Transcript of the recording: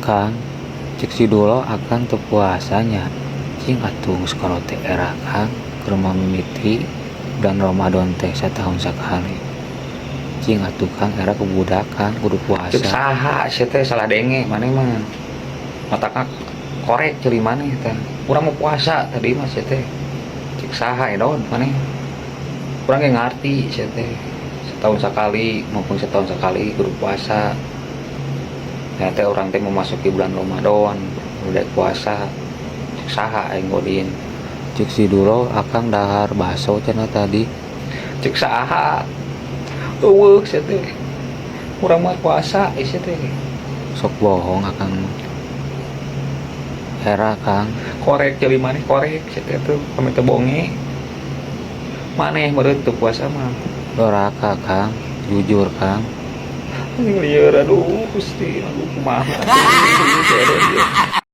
Kang, cek si Dulo akang teu puasa nya. Cing atuh geus kolot teh era, Kang, keur mimiti bulan Ramadan teh satahun sakali. Cing atuh, Kang, era ku budak, Kang, kudu puasa. Cek saha sia teh? Salah denge maneh mah. Matakna korek ceuli maneh teh. Urang mau puasa tadi mah sia teh. Cek saha edon maneh? Urang ge ngarti sia teh. Setahun sekali maupun setahun sekali kudu puasa. Ya teh urang teh memasuki bulan Ramadan, udah puasa. Cek saha aing godin? Cek si Dulo akang dahar baso cenah tadi. Cek saha? Euweuh sia teh. Urang mah puasa sia teh. Sok bohong akang mah. Era, Kang. Korek ceuli maneh, korek sia teh tuh kami teh bonge. Maneh meureun teu puasa mah. Doraka, Kang, jujur, Kang. Anjing lieur, aduh Gusti, aduh kumaha atuh.